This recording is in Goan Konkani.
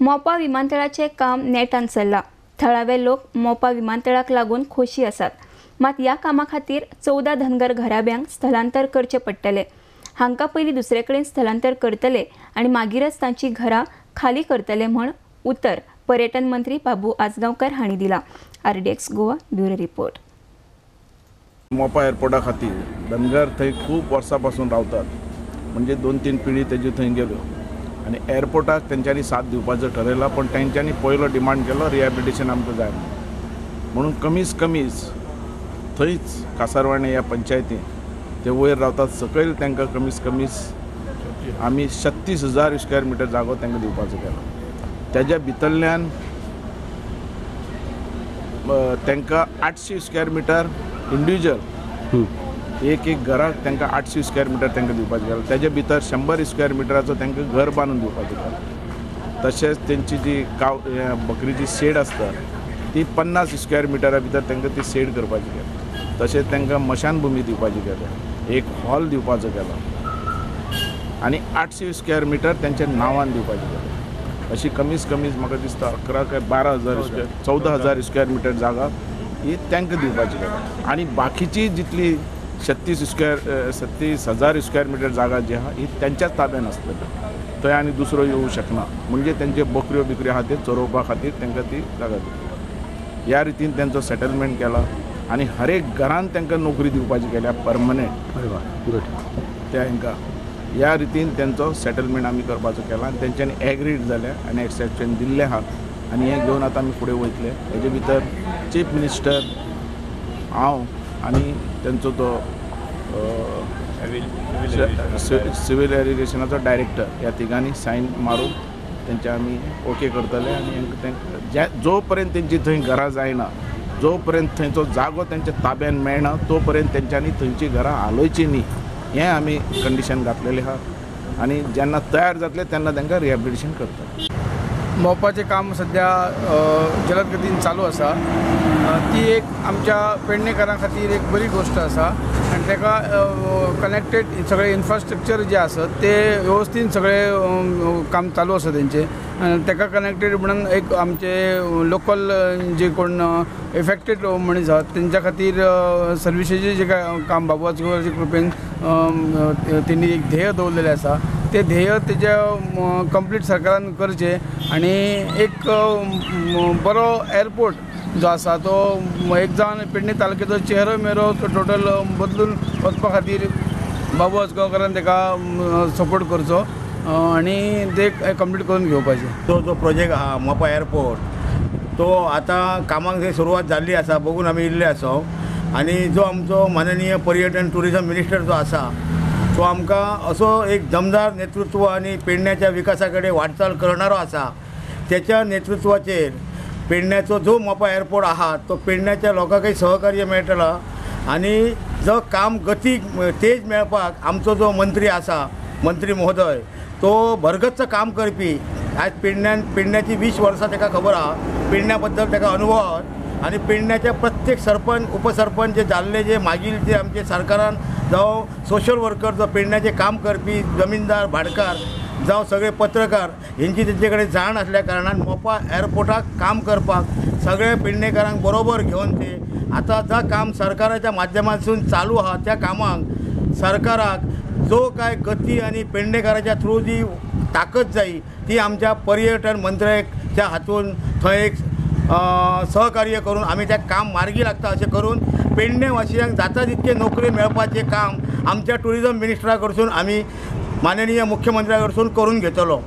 मोपा विमानतळाचें काम नेटान चल्लां. थळावे लोक मोपा विमानतळाक लागून खोशी आसात. मात ह्या कामा खातीर 14 धनगर घराब्यांक स्थलांतर करचें पडटलें. हांकां पयलीं दुसरे कडेन स्थलांतर करतले आनी मागीरच तांची घरां खाली करतले म्हूण उतर पर्यटन मंत्री बाबू आजगांवकर हांणी दिला. RDX Goa bureau report. Mopa एअरपोर्टा खातीर धनगर थंय खूब वर्सां पासून रावतात, म्हणजे 2-3 पिढी तेज्यो थंय गेल्यो आनी एअरपोर्टाक तेंच्यांनी साथ दिवपाचो ठरयला. पण तेंच्यांनी पयलो डिमांड केलो रिहॅबिलिटेशन आमकां जाय म्हणून कमीच कमीच थंयच कासारवाणे ह्या पंचायतीन ते वयर रावतात सकयल तांकां कमीच कमीच आमी 36,000 स्क्वेअर मिटर जागो तांकां दिवपाचो केलो. तेज्या भितरल्यान तांकां 800 स्क्वेअर मिटर इंडिविज्युअल एक एक घराक तांकां 800 स्क्वेअर मिटर तांकां दिवपाचें केलां. तेज्या भितर 100 स्क्वेअर मिटराचो तांकां घर बांदून दिवपाचें केलां. तशेंच तेंची जी काव बकरीची शेड आसता ती 50 स्क्वेअर मिटरा भितर तांकां ती शेड करपाची केल्या. तशेंच तांकां मशानभुमी दिवपाची केल्या, एक हॉल दिवपाचो केला आनी 800 स्क्वेअर मिटर तेंच्या नांवान दिवपाचें केलां. अशी कमीच कमीच म्हाका दिसता 11 काय 12,000 स्क्वेअर 14,000 स्क्वेअर मिटर जागा ही तांकां दिवपाची केल्या. आनी बाकीची जितली 36,000 स्क्वेअर मिटर जागा जी आहा ही तेंच्याच ताब्यान आसतली, थंय आनी दुसरो येवंक शकना. म्हणजे तेंचे बकऱ्यो बिकऱ्यो आहा ते चरोवपा खातीर तांकां ती जागा दिवपाची. ह्या रितीन तेंचो सेटलमेंट केला आनी हर एक घरान तांकां नोकरी दिवपाची केल्या परमनंट त्या हांकां. ह्या रितीन तेंचो सेटलमेंट आमी करपाचो केला आनी तेंच्यांनी एग्रीड जाल्या आनी एक्सेप्शन दिल्लें आहा आनी हें घेवन आतां आमी फुडें वयतले. हेजे भितर चीफ मिनिस्टर हांव आनी तेंचो तो सिवील एरिगेशनाचो डायरेक्टर ह्या तिगांनी सायन मारून तेंचे आमी ओके करतले. आनी तांकां जो पर्यंत तेंची थंय घरां जायना, जो पर्यंत थंयचो जागो तेंच्या ताब्यान मेळना तो पर्यंत तेंच्यांनी थंयची घरां हालोवची न्ही हें आमी कंडिशन घातलेलें आहा. आनी जेन्ना तयार जातले तेन्ना तांकां रिहॅबिलिटेशन करतले. मोपाचें काम सद्या जलद गतीन चालू आसा. ती एक आमच्या पेडणेकारां खातीर एक बरी गोश्ट आसा आनी ताका कनेक्टेड सगळें इन्फ्रास्ट्रक्चर जें आसा तें वेवस्थीन सगळें काम चालू आसा तेंचें. ताका कनेक्टेड म्हणून एक आमचे लोकल जे कोण इफेक्टेड मनीस आसात तेंच्या खातीर सर्विसेचें जें काय काम बाबू आजगांवकराच्या कृपेन तेणी एक ध्येय दवरलेलें आसा ते ध्येय तेजे कंप्लीट सरकारान करचें आनी एक बरो एअरपोर्ट जो आसा तो एक जावन पेडणे तालुक्याचो चेहरो मेरो टोटल बदलून वचपा खातीर बाबू आजगांवकरान ताका सपोर्ट करचो आनी ते कंप्लीट करून घेवपाचें. तो जो प्रोजेक्ट आहा मोपा एअरपोर्ट तो आतां कामाक थंय सुरवात जाल्ली आसा, बघून आमी इल्ले आसा. आनी जो आमचो माननीय पर्यटन ट्युरिजम मिनिस्टर जो आसा तो आमकां असो एक दमदार नेतृत्व आनी पेडण्याच्या विकासा कडेन वाटचाल करणारो आसा. तेच्या नेतृत्वाचेर पेडण्याचो जो मोपा एअरपोर्ट आहा तो पेडण्याच्या लोकांकय सहकार्य मेळटलो आनी जो काम गतीक तेज मेळपाक आमचो जो मंत्री आसा, मंत्री महोदय, तो भरगच्च काम करपी. आज पेडण्याची 20 वर्सां ताका खबर आहा, पेडण्या बद्दल ताका अनुभव आहा आनी पेडण्याच्या प्रत्येक सरपंच उपसरपंच जे जाल्ले जे मागीर जे आमचे सरकारान जावं सोशल वर्कर जो पेडण्याचें काम करपी जमीनदार भाडकार जावं सगळे पत्रकार हेंची तेंचे कडेन जाण आसल्या कारणान मोपा एअरपोर्टाक काम करपाक सगळे पेडणेकारांक बरोबर घेवन ते आतां ज्या काम सरकाराच्या माध्यमांतसून चालू आहा त्या कामाक सरकाराक जो काय गती आनी पेडणेकाराच्या थ्रू जी ताकद जायी ती आमच्या पर्यटन मंत्र्याच्या हातून थंय एक सहकार्य करून आमी त्या काम मार्गी लागता अशें करून पेडणे वासियांक जाता तितके नोकरी मेळपाचें काम आमच्या ट्युरिजम मिनिस्टरा कडसून आमी माननीय मुख्यमंत्र्या कडसून करून घेतलो.